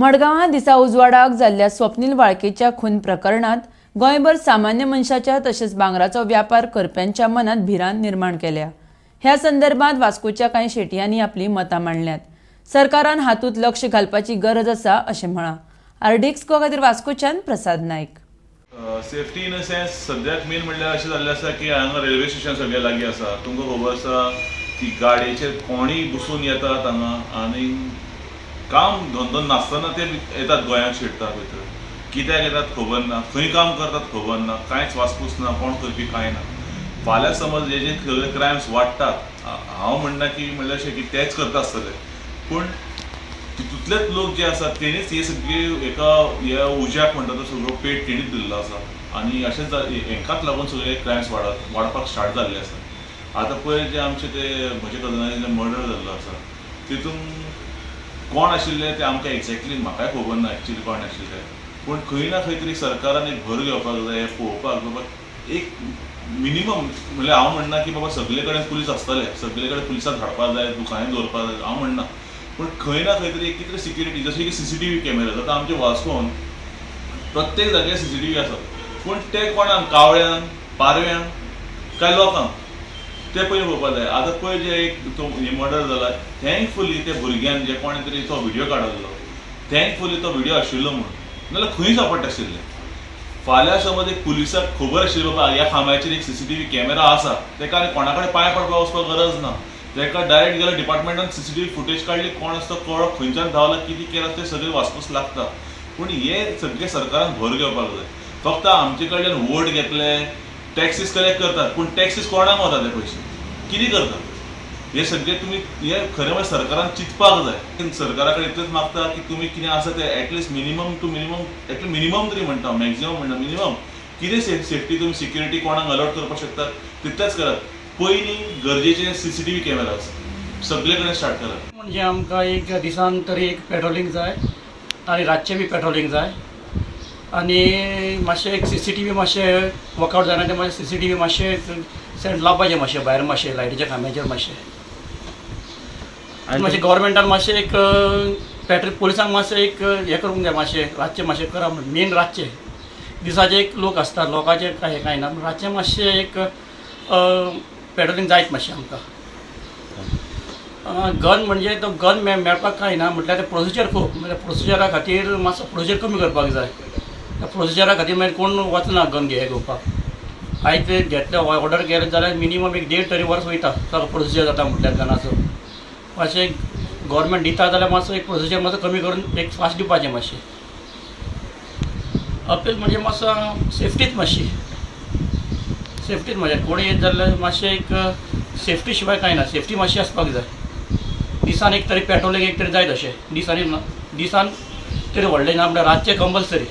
मडगांवां दिसा उजवाडाक जाल्ल्या स्वप्नील वाळकेच्या खून प्रकरणांत गोंयभर सामान्य मनशाच्या तशेंच भांगराचो व्यापार करप्यांच्या मनात भिरांत निर्माण केल्या. ह्या संदर्भात वास्कोच्या कांय शेटयांनी आपली मतां मांडल्यात. सरकारान हातूंत लक्ष घालपाची गरज आसा अशें म्हळां. आरडीएक्स गोवा खातीर वास्कोच्यान Prasad Naik. Safety in a sense, सद्याक मेन म्हणल्यार अशें जाल्लें आसा की हांगा रेल्वे स्टेशन सगळें लागीं आसा. तुमकां खबर आसा की गाडयेचेर कोणूय बसून येतात हांगा आनी काम धंदो नासतना ते येतात, गोंयांत शिरतात भितर. कित्याक येतात खबर ना, खंय काम करतात खबर ना, कांयच वासपूस ना, कोण करपी कांय ना. फाल्यां समज हे जे सगळे क्रायम्स वाडटात, हांव म्हणना की म्हणल्यार अशें की तेच करता आसतले, पूण तितूंतलेच लोक जे आसात तेणीच हे सगळे एका ह्या उज्याक म्हणटा तो सगळो पेट तेणीच दिल्लो आसा आनी अशेंच हेंकाच लागून सगळे क्रायम्स वाडपाक स्टार्ट जाल्ले आसा. आतां पयर जे आमचे ते म्हजे कजनाचे जे मर्डर जाल्लो आसा, तितून कोण आशिल्ले ते आमकां एक्झॅक्टली म्हाकाय खबर ना एक्चुली कोण आशिल्ले, पूण खंय ना खंय तरी सरकारान एक भर घेवपाक जाय, हें पळोवपाक बाबा एक मिनिमम. म्हणल्यार हांव म्हणना की बाबा सगळे कडेन पुलीस आसतले, सगळे कडेन पुलिसांक धाडपाक जाय, दुकानां दवरपाक जाय, हांव म्हणना, पूण खंय ना खंय तरी एक कितें सिक्युरिटी, जशें की सीसीटीव्ही कॅमेरा. आतां आमचे वास्कोन प्रत्येक जाग्यार सीसीटीव्ही आसा, पूण ते कोणाक, कावळ्यांक, पारव्यांक काय लोकांक, ते पयलीं पळोवपाक जाय. आतां पयर जे एक तो मर्डर जाला, थँकफुली ते भुरग्यान जे कोणें तरी तो व्हिडियो काडिल्लो, थँकफुली तो व्हिडियो आशिल्लो म्हणून, नाजाल्यार खंय सापडटा आशिल्ले. फाल्यां समज एक पुलिसाक खबर आशिल्ली बाबा ह्या खांब्याचेर एक सीसीटीव्ही कॅमेरा आसा, ताका आनी कोणा कडेन पांय पडपाक वचपाक गरज ना. ताका डायरेक्ट गेलो डिपार्टमेंटान, सीसीटीव्ही फुटेज काडली, कोण आसा तो कळ्ळो, खंयच्यान धांवला, कितें केलां तें सगळें वासपूस लागता. पूण हे सगळें सरकारान भर घेवपाक जाय. फक्त आमचे कडल्यान वोट घेतले, टॅक्सीस कलेक्ट करतात, पूण टॅक्सीस कोणाक वता, ते पयशे कितें करतात, हे सगळे तुमी हे खरें म्हळ्यार सरकारान चिंतपाक जाय. सरकारा कडेन इतलेंच मागता की तुमी कितें आसा तें at least minimum to minimum, at least minimum तरी म्हणटा, मॅक्झिमम म्हणटा, मिनिमम कितें सेफ्टी तुमी सिक्युरिटी कोणाक अलर्ट करपाक शकतात तितलेंच करात. पयलीं गरजेचे सीसीटीव्ही कॅमेराज सगळे कडेन स्टार्ट करात. म्हणजे आमकां एक दिसान तरी एक पेट्रोलिंग जाय आनी रातचें बी पेट्रोलिंग जाय आनी मातशें एक सीसीटीव्ही मातशें वर्कआउट जायना तें मातशें सीसीटीव्ही मातशें सेट लावपाचें, मातशें भायर मातशें लायटीच्या खांब्याचेर मातशें. आनी मातशें गव्हर्मेंटान मातशें एक पेट्रोल पुलिसांक मातशें एक हें करूंक जाय, मातशें रातचें मातशें करा. मेन रातचें, दिसाचे एक लोक आसतात, लोकांचें कांय कांय ना, पूण रातचें मातशें एक पेट्रोलिंग जायत मातशें आमकां. गन म्हणजे तो गन मेळपाक कांय ना, म्हटल्यार ते प्रोसिजर खूब, म्हळ्यार प्रोसिजरा खातीर मातसो प्रोसिजर कमी करपाक जाय. त्या प्रोसिजरा खातीर मागीर कोण वचना गन घेवपाक. आयज ते घेतले, ऑर्डर केले जाल्यार मिनिमम एक देड तरी वर्स वयता सगळो प्रोसिजर जाता. म्हटल्यार गनाचो मातशें गव्हर्मेंट दिता जाल्यार मातसो एक प्रोसिजर मातसो कमी करून एक फास्ट दिवपाचें मातशें. अपील म्हणजे मातसो सेफ्टीच, मातशी सेफ्टीच. म्हणजे कोणी येत जाल्यार मातशें एक सेफ्टी शिवाय कांय ना. सेफ्टी मातशी आसपाक जाय. दिसान एक तरी पेट्रोलिंग एक तरी जाय तशें दिसांनी ना, दिसान तरी व्हडलें ना, म्हळ्यार रातचें कंपल्सरी.